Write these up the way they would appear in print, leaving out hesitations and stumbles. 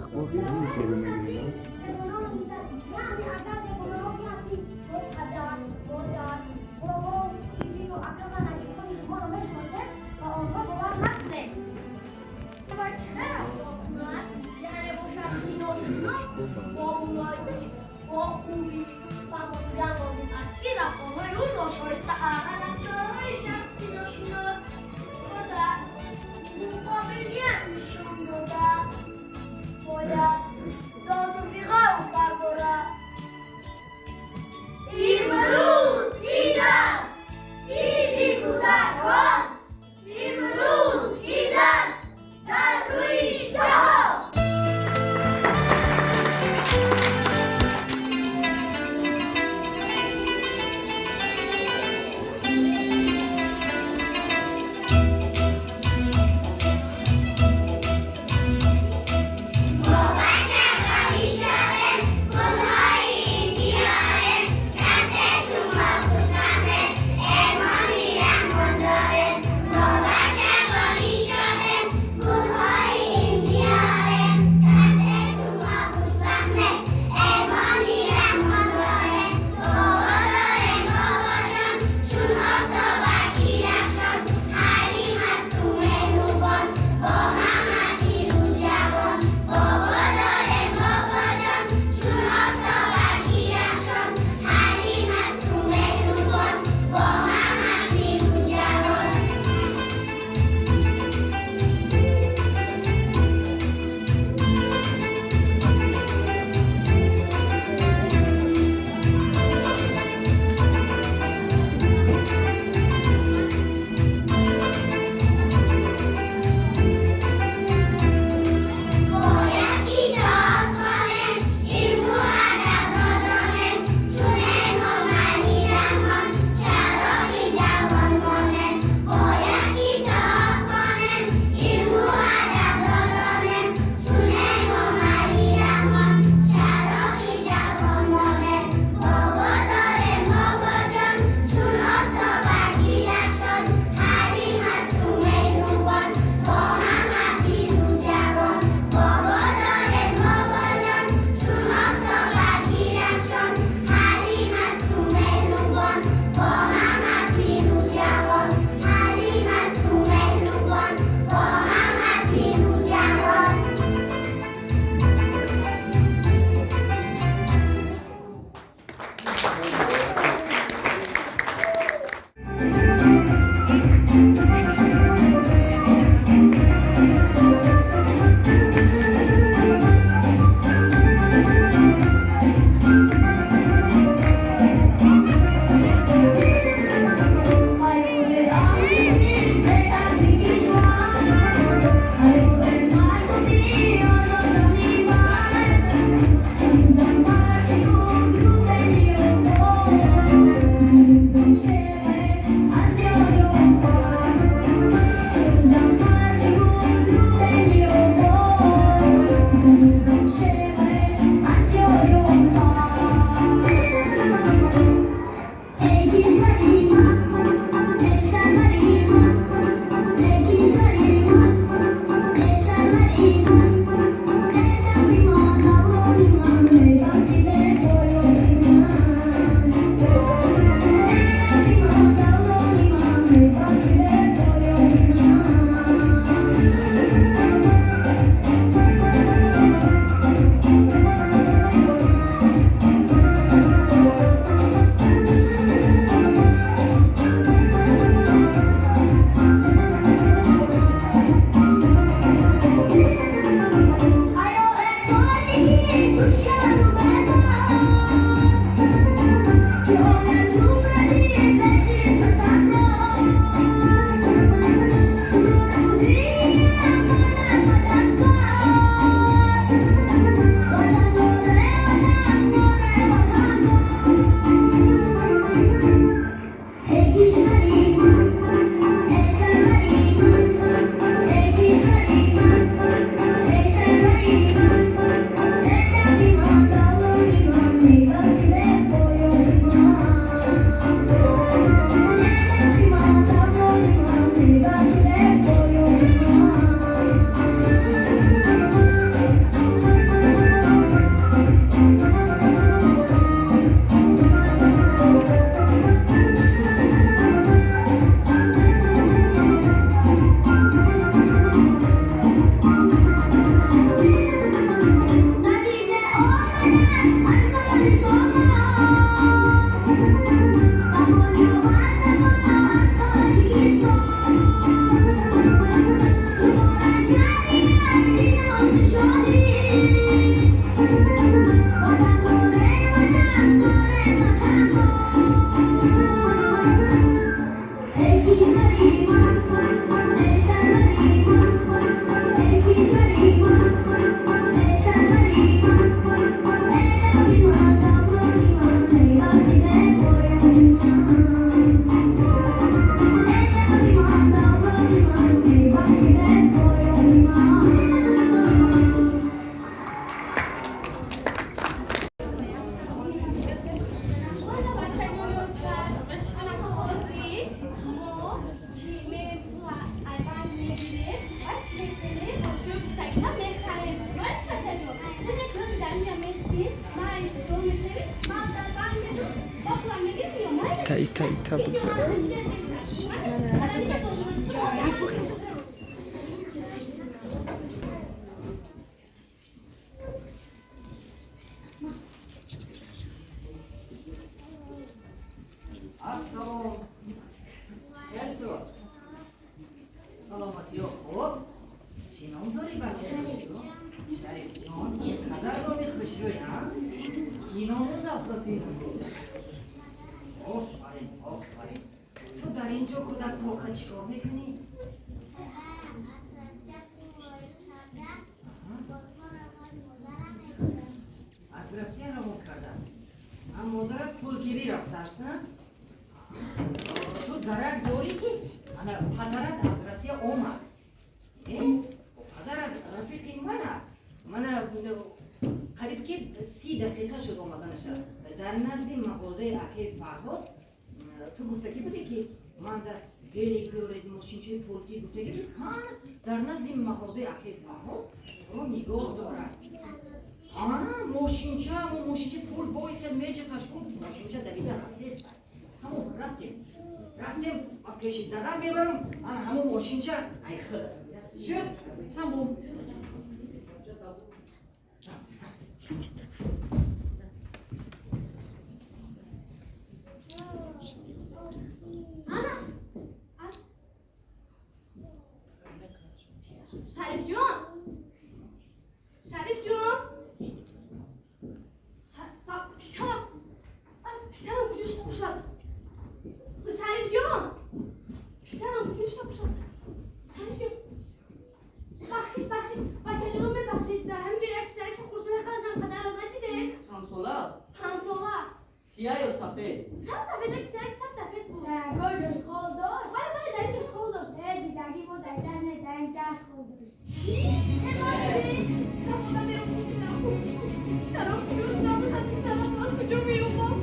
Ахбор интервью мегирем. Яъне агар девонаҳо гӯянд, ки мо падар, модар, бобо, бибию ака ва наздикони шуморо мешиносем, ба онҳо бовар накунед. Ва чӣ рафтор кунад, яъне бо шахси ношинос бо мулоимӣ, бо хубӣ фаҳмонидан лозим аст, ки рафторҳои ӯ ношоиста аст. Рафторҳои шахси ношинос бояд қобилият нишон дода, бояд доду фиғон бардорад. Ита, ита, ита бигзар. Ассалом. Хелту. Саломатиё хуб? Чӣ ном дорӣ, бачаи хушрӯ? Шарифҷон, ин қадар номи хушрӯй, а? Кӣ ном додааст ба ту ин? Офарин, офарин. Ту дар ин ҷо худат тока чӣ кор мекунӣ? Аз Россия равон кардааст. Ам модарат пулгирӣ рафтааст, на? Ту дарак дорӣ, ки ана падарат аз Россия омад. Э? Падарат рафиқи ман аст. Мана қариб ки 30 дақиқа шуд омаданаша. Дар назди мағозаи акаи Фарҳод ту гуфтагӣ будӣ, ки ман дар велик биёред, мошинчаи пултӣ гуфтагӣ будӣ. Ҳана дар назди мағозаи акаи Фарҳод туро нигоҳ дорад. А, мошинча, ҳамон мошинча пул бой хел меҷиқаш кун, мошинча давида рафтест. Ҳамон рафтем. Рафтем, ма пеши дарак мебарам, ана ҳамон мошинча ай худ. Шуд, тамом. Рафтем, рафтем. Ана. Шарифҷон. Шарифҷон. Писарам. Писарам куҷо шуда бошад? Шарифҷон. Писарам куҷо шуда бошад? Шарифҷон. Бахшиш, бахшиш. Бачаҷонро мебахшед. Дар ҳамин ҷо як писаре ки хурдсола қадашам қадарро надидед? Чанд сола? 5 сола. Сиёҳ ё сафед? Саб сафед, як писаре ки саб сафед буд. Дар ҷош хол дошт. Бале, бале, дар ин ҷош хол дошт. Э, дидагӣ мо дар ҷашн, дар ин ҷашн хол дошт. Чӣ? Э, ман дидед? Саб шуда мерам. Писарам куҷо шуда бошад? Писарам аз куҷо меёбам?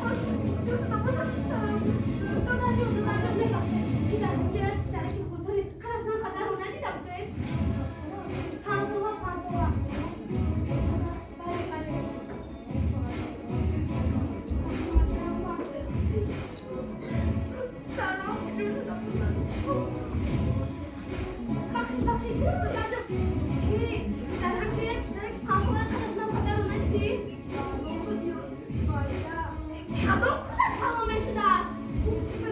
Аз куҷо шуда бошад писарам? Додаҷон, додаҷон, мебахшед. Чӣ, дар ин ҷо як писаре ки хурдсоли қадаш ман қадарро надида будед? 5 сола, 5 сола. Бале, бале. Писарам куҷо шуда бошад? Бахшиш, бахшиш, додаҷон. Чӣ? Дар ҳамин ҷо як писаре ки 5 сола қадаш ман қадарро надидед? Кадом кӯдак калон мешудааст?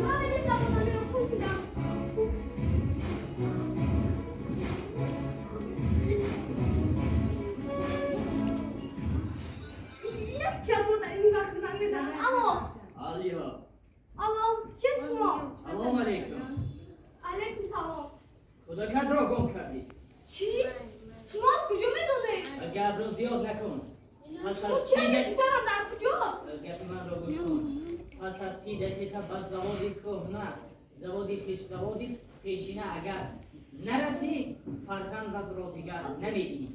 Ман забонамеро пурсидам. Ин аст, ки аз мо дар ин вақт занг мезанад. Алло. Алло. Алло, киед шумо? Салом алейкум. Алейкум салом. Кӯдакатро гум кардӣ. Чӣ? Шумо аз куҷо медонед? Гапро зиёд накун. Пас Шумо аз ки си ҳастед? Писарам дар куҷост? Гапи манро гӯш кун. Пас аз 30 дақиқа ба заводи кӯҳна, заводи хиштзаводи пешина агар нарасӣ, фарзандатро дигар намебинӣ.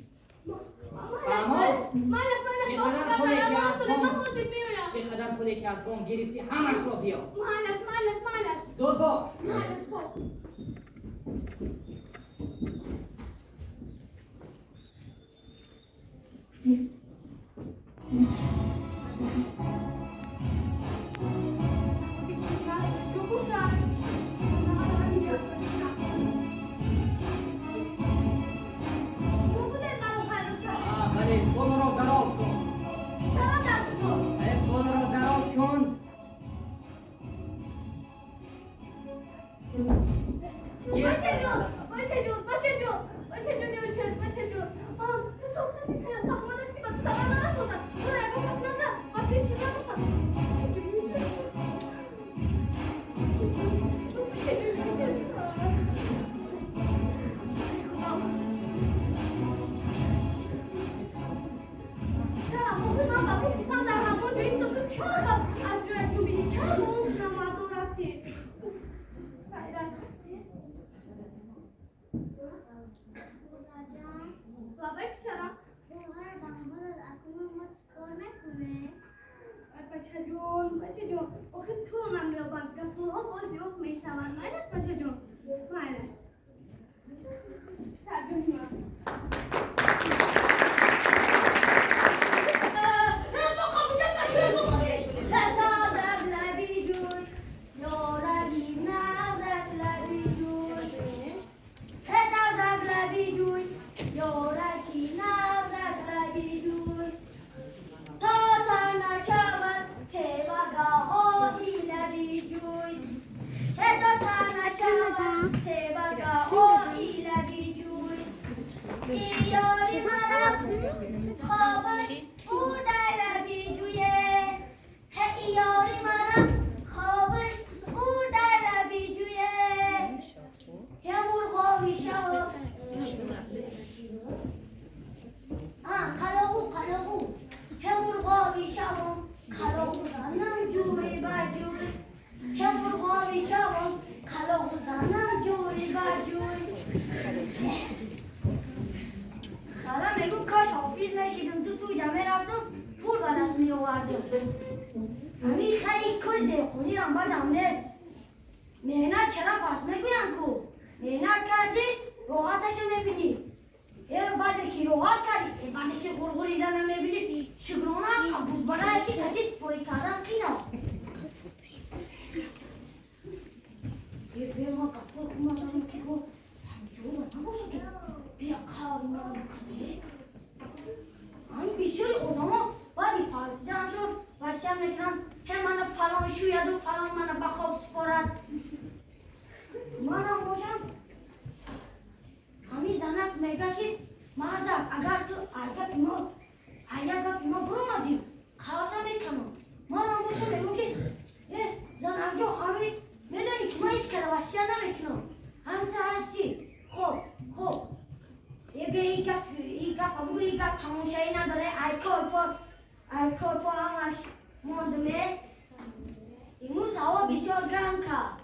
Майлаш, майлаш, майлаш. Чӣ Бо қадар худам пуле дар ки аз ман бонк ҳозир меоям. Чӣ қадар пуле ки аз бонк гирифтӣ, ҳамашро биёр. Майлаш, майлаш, майлаш. Зуд бош. Майлаш, хоб. Куҷо бошад? Шумо будед маро пайдо кард? А, бале, пулро дароз кун. Писарам дар куҷост? Э, пулро дароз кун. Бачаҷон, бачаҷон, бачаҷон, бачаҷон, бачаҷон, бачаҷон. Ту соз ҳасти, саломат ҳастӣ, ба ту зарар нарасонданд. Туро ягон кас назад, ба ту ҳеҷ чиз нагуфтанд. Бачаҷон, бачаҷон, бачаҷон. Писарам, охир ман ба фикри ман дар ҳамон ҷо истодам. Чаро аз ҷоят ҷунбидӣ? Чаро бо он мардон рафтӣ? Ғайрат ҳастӣ? Себага оила биҷӯй. Ёри мара хобаш бурдайра биҷӯе. Ёри мара хобаш бурдайра биҷӯе. Мурғови шав. Қалағу, қалағу. Мурғови шавам, қалағу занам ҷӯй ба ҷӯй. Мурғови шавам, қалағу занам ҷӯй ба ҷӯй. Хала мегӯ, каш ҳофиз мешидам, ту туйда мерафтам, пул ба даст меовардам. Ҳамин хари кори деҳқонирам бадам нест. Меҳнат шараф аст, мегӯянд ку. Меҳнат кардӣ, роҳаташо мебинӣ. Баъде ки роҳат кардӣ, баъде ки ғурғури зана мебинӣ, шукрона бузбарае ки кати спорӣ кардан қина. Бе, ма кафои хума занам ки бо ҷоба набоша ки бия қаври мара бикане. Ҳамин бисёри одамо баъди фавтидааншон васият мекунанд, ҳе мана фалон шӯяду фалон мана ба хоб супорад. Манам бошам, ҳамин занак мега ки мардак, агар ту ай мо ай гапи мо биромадӣ, қаврта меканам. Манам бошам мегӯм ки э занакҷон, ҳамин медонӣ ки ман ҳеҷ када васият намекунам. Ҳамин та ҳастӣ. Хоб, хоб. Э бе ин гап, ин гапа бугӯ, ин гап тамошоӣ надоре, ай корпо, ай корпо ҳамаш мондуме. Имрӯз ҳаво бисёр гарм кард.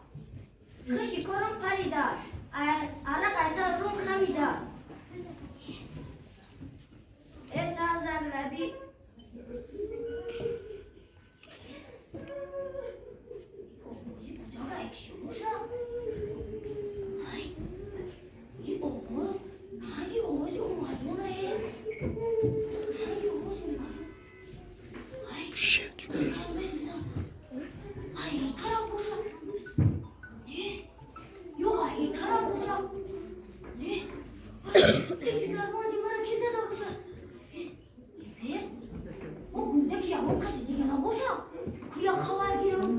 Хуши корам парида. Арақ айсар рум хамида. Э сабзак раби. Овози кӯдак ай кишо боша? Ай, и овоз, ранги овози Умарҷонае. Ранги овози Умарҷон. Ай, месӯзам. Ай, ин тараф боша. Не, ё ай ин тараф боша. Не, ай, ҷигарбанди мара ки зада боша? Э, мо гундаки ягон каси дига набоша? Куя хабар гирам.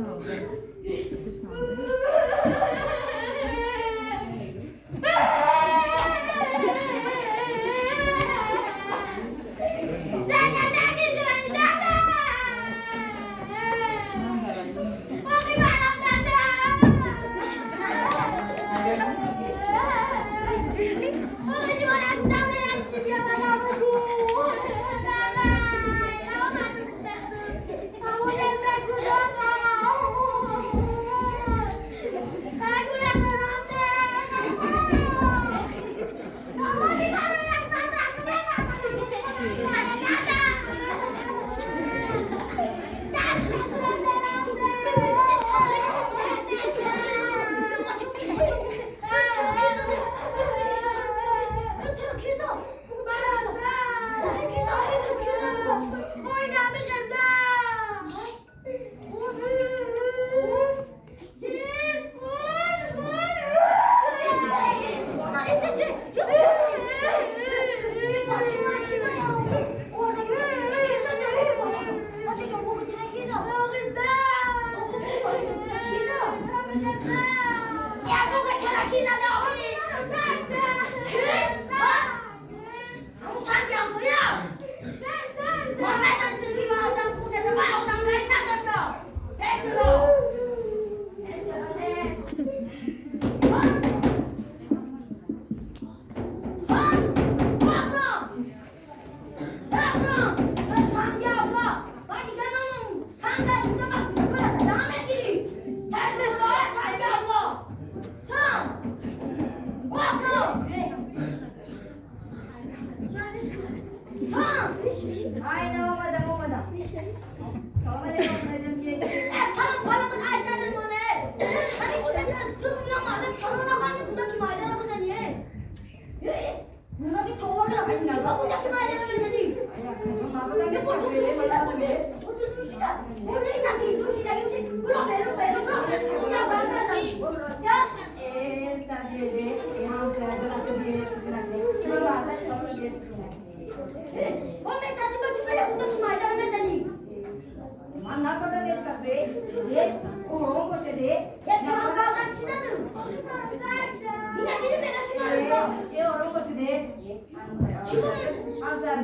من نزدم هیچ کس ره. او هم گوشه ده. یک کام کردم چی زدم؟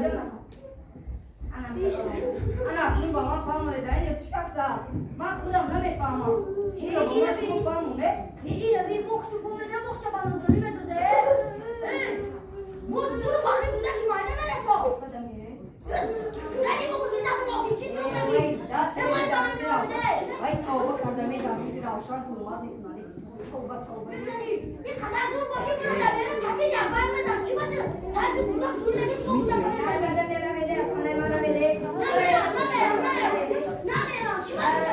Умарҷон, ана акнун ба ман фаҳмонед, дар инҷо чӣ гап зад? Ман худам намефаҳмам. Инро ба ман шумо фаҳмонед. Ира би бохчу бомеза бохча баландорӣ медозе. Бо зур баҳри буда ки майда мерасо. Зани бо ки задам охи чӣ дурӯғ нагӣ? Вай тавба карда медам, равшан туҳмат мекунад. Тавба, тавба. Ин қадар зур бошӣ, маро дар берун таки дар бар мезан. Чӣ бада? Таки буда зур нагӣ, шумо буда. Намерам, намерам, намерам. Чӣ бада?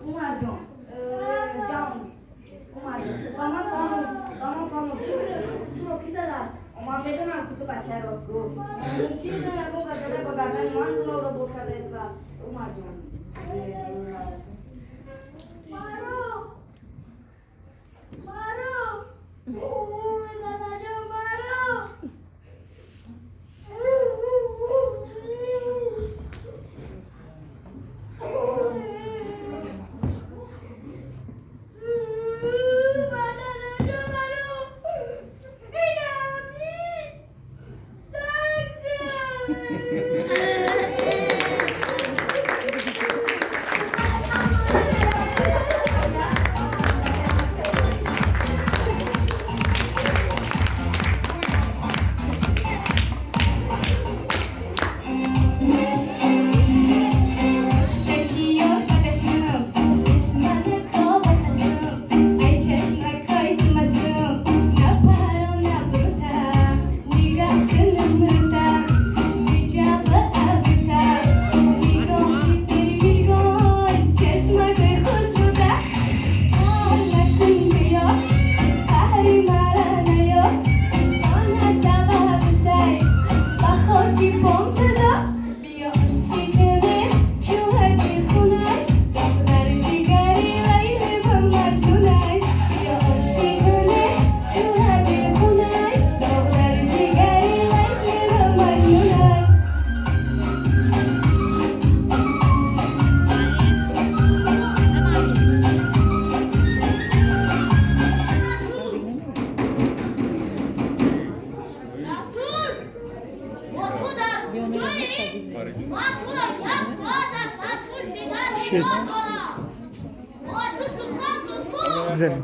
Умарҷон, ҷон, Умарҷон, ба ман фаҳмон, ба ман фаҳмон, туро ки задад? Ман медонам, ки ту бачаи ростгӯ. Мумкин ягон газада ба гардани ман гуноҳро бор кардаед ва Умарҷон. Маро! Маро! Ой, дадаҷон, маро! Бизанем.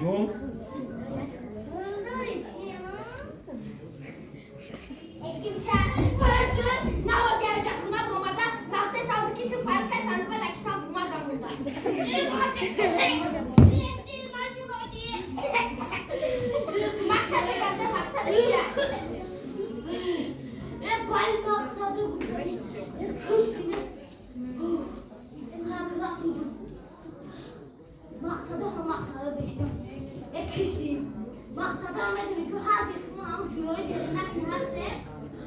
Ҷон. Дори чӣ? Навози аҷахуна бромада рафте савди ки ту фарта сарзва даки сав бумада мурда. Мақсад карда, мақсад чия? Бай, мақсаду мақсаду ҳам мақсаду бешта кишти мақсада медонӣ ки ҳар дихмо ҳам ҷӯёи деринак ҳастем,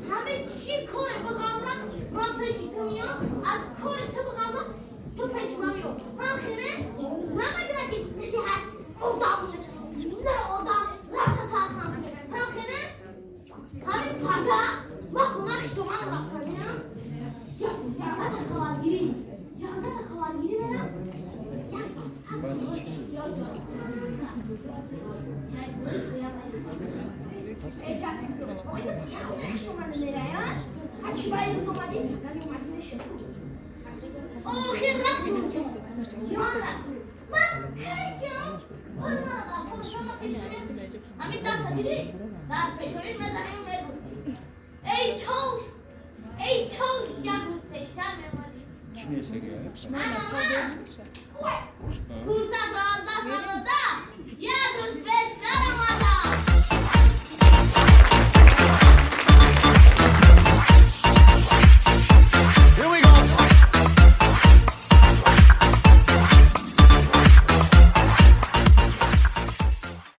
ҳаме чӣ коре биғалдам, ман пеши ту миём, аз кори ту биғалдам, ту пеши ман миём. Ҳам хире намедона ки мисли ҳар одам одам рафта сар хам хире. Ҳам хире ҳамин пага ма хона хиштомана рафтанем, ягната хабаргирӣ, ягната хабаргирӣ мерам, як ба 100 сол эҳтиёҷ дорам. Эҷасим, охир хона хиштомана мерая? Ҳарчи ба рӯз омадӣ, намеомадӣ мешад. Охир расул, ҷон расул, ман кайкам пул надодам, пул шумо пешонӣ ҳамин даста дидӣ дар пешонӣ мезанем, мегуфтӣ: эй кош, эй кош як рӯз пештар меомадӣ. Чӣ нестаги? Ман фурсатро аз даст надода, як рӯз пештар.